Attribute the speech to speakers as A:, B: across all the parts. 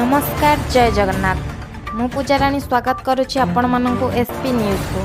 A: ନମସ୍କାର, ଜୟ ଜଗନ୍ନାଥ। ମୁଁ ପୂଜାରାଣୀ ସ୍ୱାଗତ କରୁଛି ଆପଣମାନଙ୍କୁ ଏସ୍ ପି ନ୍ୟୁଜ୍କୁ।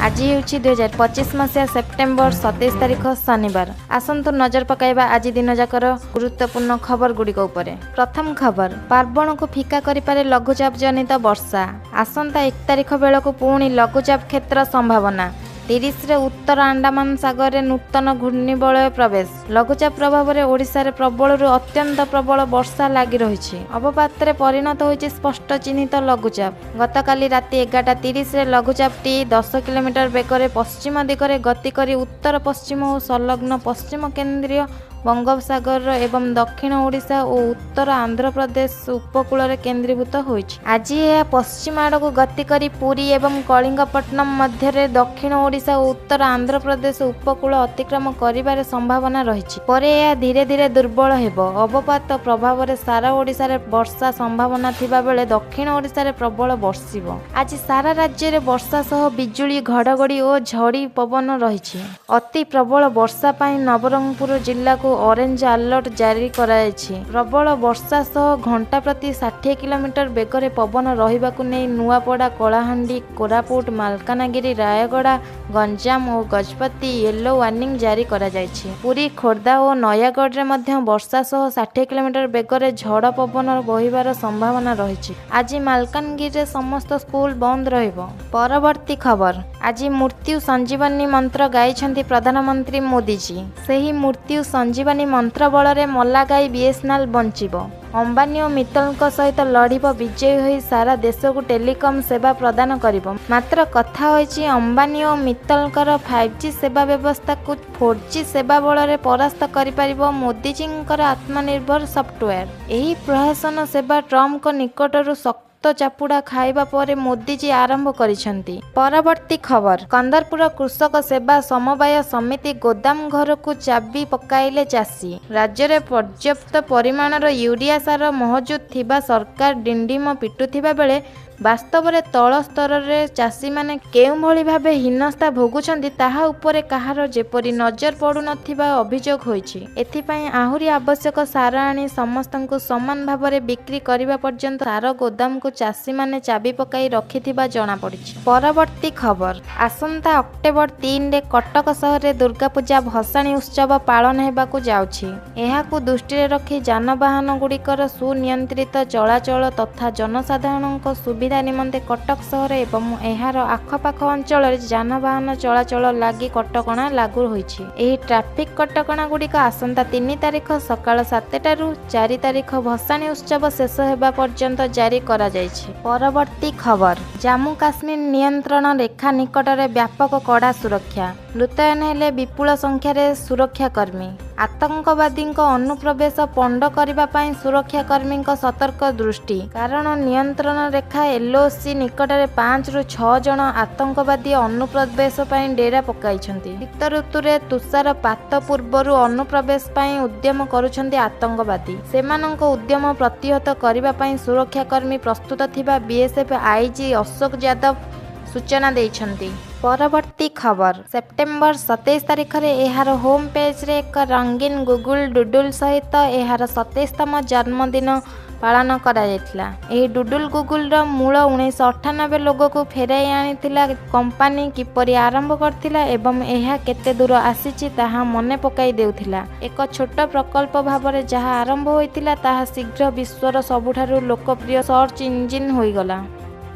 A: ଆଜି ହେଉଛି 2025 ମସିହା ସେପ୍ଟେମ୍ବର 27 ତାରିଖ, ଶନିବାର। ଆସନ୍ତୁ ନଜର ପକାଇବା ଆଜି ଦିନଯାକର ଗୁରୁତ୍ୱପୂର୍ଣ୍ଣ ଖବର ଗୁଡ଼ିକ ଉପରେ। ପ୍ରଥମ ଖବର, ପାର୍ବଣକୁ ଫିକା କରିପାରେ ଲଘୁଚାପ ଜନିତ ବର୍ଷା। ଆସନ୍ତା 1 ତାରିଖ ବେଳକୁ ପୁଣି ଲଘୁଚାପ କ୍ଷେତ୍ର ସମ୍ଭାବନା। 30ରେ ଉତ୍ତର ଆଣ୍ଡାମାନ ସାଗରରେ ନୂତନ ଘୂର୍ଣ୍ଣିବଳୟ ପ୍ରବେଶ। ଲଘୁଚାପ ପ୍ରଭାବରେ ଓଡ଼ିଶାରେ ପ୍ରବଳରୁ ଅତ୍ୟନ୍ତ ପ୍ରବଳ ବର୍ଷା ଲାଗି ରହିଛି। ଅବପାତରେ ପରିଣତ ହୋଇଛି ସ୍ପଷ୍ଟ ଚିହ୍ନିତ ଲଘୁଚାପ। ଗତକାଲି ରାତି 11:30ରେ ଲଘୁଚାପଟି 10 କିଲୋମିଟର ବେଗରେ ପଶ୍ଚିମ ଦିଗରେ ଗତି କରି ଉତ୍ତର ପଶ୍ଚିମ ଓ ସଂଲଗ୍ନ ପଶ୍ଚିମ କେନ୍ଦ୍ରୀୟ ବଙ୍ଗୋପସାଗର ଏବଂ ଦକ୍ଷିଣ ଓଡ଼ିଶା ଓ ଉତ୍ତର ଆନ୍ଧ୍ରପ୍ରଦେଶ ଉପକୂଳରେ କେନ୍ଦ୍ରୀଭୂତ ହୋଇଛି। ଆଜି ଏହା ପଶ୍ଚିମ ଆଡ଼କୁ ଗତି କରି ପୁରୀ ଏବଂ କଳିଙ୍ଗପଟ୍ଟନମ ମଧ୍ୟରେ ଦକ୍ଷିଣ ଓଡ଼ିଶା ଓ ଉତ୍ତର ଆନ୍ଧ୍ରପ୍ରଦେଶ ଉପକୂଳ ଅତିକ୍ରମ କରିବାର ସମ୍ଭାବନା ରହିଛି। ପରେ ଏହା ଧୀରେ ଧୀରେ ଦୁର୍ବଳ ହେବ। ଅବପାତ ପ୍ରଭାବରେ ସାରା ଓଡ଼ିଶାରେ ବର୍ଷା ସମ୍ଭାବନା ଥିବା ବେଳେ ଦକ୍ଷିଣ ଓଡ଼ିଶାରେ ପ୍ରବଳ ବର୍ଷିବ। ଆଜି ସାରା ରାଜ୍ୟରେ ବର୍ଷା ସହ ବିଜୁଳି, ଘଡ଼ଘଡ଼ି ଓ ଝଡ଼ି ପବନ ରହିଛି। ଅତି ପ୍ରବଳ ବର୍ଷା ପାଇଁ ନବରଙ୍ଗପୁର ଜିଲ୍ଲାକୁ ଅରେଞ୍ଜ ଆଲର୍ଟ ଜାରି କରାଯାଇଛି। ପ୍ରବଳ ବର୍ଷା ସହ ଘଣ୍ଟା ପ୍ରତି 60 କିଲୋମିଟର ବେଗରେ ପବନ ରହିବାକୁ ନେଇ ନୂଆପଡ଼ା, କଳାହାଣ୍ଡି, କୋରାପୁଟ, ମାଲକାନଗିରି, ରାୟଗଡ଼ା, ଗଞ୍ଜାମ ଓ ଗଜପତି ୟେଲୋ ୱାର୍ଣ୍ଣିଂ ଜାରି କରାଯାଇଛି। ପୁରୀ, ଖୋର୍ଦ୍ଧା ଓ ନୟାଗଡ଼ରେ ମଧ୍ୟ ବର୍ଷା ସହ 60 କିଲୋମିଟର ବେଗରେ ଝଡ଼ ପବନ ବହିବାର ସମ୍ଭାବନା ରହିଛି। ଆଜି ମାଲକାନଗିରିରେ ସମସ୍ତ ସ୍କୁଲ ବନ୍ଦ ରହିବ। ପରବର୍ତ୍ତୀ ଖବର, ଆଜି ମୃତ୍ୟୁ ସଞ୍ଜୀବନୀ ମନ୍ତ୍ର ଗାଇଛନ୍ତି ପ୍ରଧାନମନ୍ତ୍ରୀ ମୋଦିଜୀ। ସେହି ମୃତ୍ୟୁ ସଞ୍ଜୀବନୀ ମନ୍ତ୍ର ବଳରେ ମଲା ଗାଈ ବିଏସ୍ଏନ୍ଏଲ୍ ବଞ୍ଚିବ। ଅମ୍ବାନୀ ଓ ମିତ୍ତଲଙ୍କ ସହିତ ଲଢ଼ିବ, ବିଜୟୀ ହୋଇ ସାରା ଦେଶକୁ ଟେଲିକମ୍ ସେବା ପ୍ରଦାନ କରିବ। ମାତ୍ର କଥା ହୋଇଛି, ଅମ୍ବାନୀ ଓ ମିତ୍ତଲଙ୍କର 5G ସେବା ବ୍ୟବସ୍ଥାକୁ 4G ସେବା ବଳରେ ପରାସ୍ତ କରିପାରିବ ମୋଦିଜୀଙ୍କର ଆତ୍ମନିର୍ଭର ସଫ୍ଟୱେୟାର। ଏହି ପ୍ରହସନ ସେବା ଟ୍ରମ୍ପଙ୍କ ନିକଟରୁ ଶକ୍ତ ଚାପୁଡ଼ା ଖାଇବା ପରେ ମୋଦିଜୀ ଆରମ୍ଭ କରିଛନ୍ତି। ପରବର୍ତ୍ତୀ ଖବର, କନ୍ଦରପୁର କୃଷକ ସେବା ସମବାୟ ସମିତି ଗୋଦାମ ଘରକୁ ଚାବି ପକାଇଲେ ଚାଷୀ। ରାଜ୍ୟରେ ପର୍ଯ୍ୟାପ୍ତ ପରିମାଣର ୟୁରିଆ ସାର ମହଜୁଦ ଥିବା ସରକାର ଡିଣ୍ଡିମ ପିଟୁଥିବା ବେଳେ ବାସ୍ତବରେ ତଳ ସ୍ତରରେ ଚାଷୀମାନେ କେଉଁଭଳି ଭାବେ ହୀନସ୍ତା ଭୋଗୁଛନ୍ତି, ତାହା ଉପରେ କାହାର ଯେପରି ନଜର ପଡ଼ୁନଥିବା ଅଭିଯୋଗ ହୋଇଛି। ଏଥିପାଇଁ ଆହୁରି ଆବଶ୍ୟକ ସାର ଆଣି ସମସ୍ତଙ୍କୁ ସମାନ ଭାବରେ ବିକ୍ରି କରିବା ପର୍ଯ୍ୟନ୍ତ ସାର ଗୋଦାମକୁ ଚାଷୀମାନେ ଚାବି ପକାଇ ରଖିଥିବା ଜଣାପଡ଼ିଛି। ପରବର୍ତ୍ତୀ ଖବର, ଆସନ୍ତା ଅକ୍ଟୋବର 3ରେ କଟକ ସହରରେ ଦୁର୍ଗାପୂଜା ଭସାଣି ଉତ୍ସବ ପାଳନ ହେବାକୁ ଯାଉଛି। ଏହାକୁ ଦୃଷ୍ଟିରେ ରଖି ଯାନବାହନଗୁଡ଼ିକର ସୁନିୟନ୍ତ୍ରିତ ଚଳାଚଳ ତଥା ଜନସାଧାରଣଙ୍କ ସୁବିଧା ନିମନ୍ତେ କଟକ ସହର ଏବଂ ଏହାର ଆଖପାଖ ଅଞ୍ଚଳରେ ଯାନବାହନ ଚଳାଚଳ ଲାଗି କଟକଣା ଲାଗୁ ହୋଇଛି। ଏହି ଟ୍ରାଫିକ୍ କଟକଣାଗୁଡ଼ିକ ଆସନ୍ତା 3 ତାରିଖ ସକାଳ 7ଟାରୁ 4 ତାରିଖ ଭସାଣି ଉତ୍ସବ ଶେଷ ହେବା ପର୍ଯ୍ୟନ୍ତ ଜାରି କରାଯାଇଛି। ପରବର୍ତ୍ତୀ ଖବର, ଜାମ୍ମୁ କାଶ୍ମୀର ନିୟନ୍ତ୍ରଣ ରେଖା ନିକଟରେ ବ୍ୟାପକ କଡ଼ା ସୁରକ୍ଷା। ମୁତୟନ ହେଲେ ବିପୁଳ ସଂଖ୍ୟାରେ ସୁରକ୍ଷାକର୍ମୀ। ଆତଙ୍କବାଦୀଙ୍କ ଅନୁପ୍ରବେଶ ପଣ୍ଡ କରିବା ପାଇଁ ସୁରକ୍ଷାକର୍ମୀଙ୍କ ସତର୍କ ଦୃଷ୍ଟି। କାରଣ ନିୟନ୍ତ୍ରଣ ରେଖା ଏଲ୍ଓସି ନିକଟରେ 5ରୁ 6 ଜଣ ଆତଙ୍କବାଦୀ ଅନୁପ୍ରବେଶ ପାଇଁ ଡେରା ପକାଇଛନ୍ତି। ଶୀତ ଋତୁରେ ତୁଷାରପାତ ପୂର୍ବରୁ ଅନୁପ୍ରବେଶ ପାଇଁ ଉଦ୍ୟମ କରୁଛନ୍ତି ଆତଙ୍କବାଦୀ। ସେମାନଙ୍କ ଉଦ୍ୟମ ପ୍ରତିହତ କରିବା ପାଇଁ ସୁରକ୍ଷାକର୍ମୀ ପ୍ରସ୍ତୁତ ଥିବା ବିଏସ୍ଏଫ୍ ଆଇଜି ଅଶୋକ ଯାଦବ ସୂଚନା ଦେଇଛନ୍ତି। ପରବର୍ତ୍ତୀ ଖବର, ସେପ୍ଟେମ୍ବର 27 ତାରିଖରେ ଏହାର ହୋମ୍ ପେଜ୍ରେ ଏକ ରଙ୍ଗୀନ ଗୁଗୁଲ ଡୁଡୁଲ ସହିତ ଏହାର 27ତମ ଜନ୍ମଦିନ ପାଳନ କରାଯାଇଥିଲା। ଏହି ଡୁଡୁଲ ଗୁଗୁଲର ମୂଳ 1998 ଲୋଗୋକୁ ଫେରାଇ ଆଣିଥିଲା। କମ୍ପାନୀ କିପରି ଆରମ୍ଭ କରିଥିଲା ଏବଂ ଏହା କେତେ ଦୂର ଆସିଛି, ତାହା ମନେ ପକାଇ ଦେଉଥିଲା। ଏକ ଛୋଟ ପ୍ରକଳ୍ପ ଭାବରେ ଯାହା ଆରମ୍ଭ ହୋଇଥିଲା, ତାହା ଶୀଘ୍ର ବିଶ୍ୱର ସବୁଠାରୁ ଲୋକପ୍ରିୟ ସର୍ଚ୍ଚ ଇଞ୍ଜିନ୍ ହୋଇଗଲା।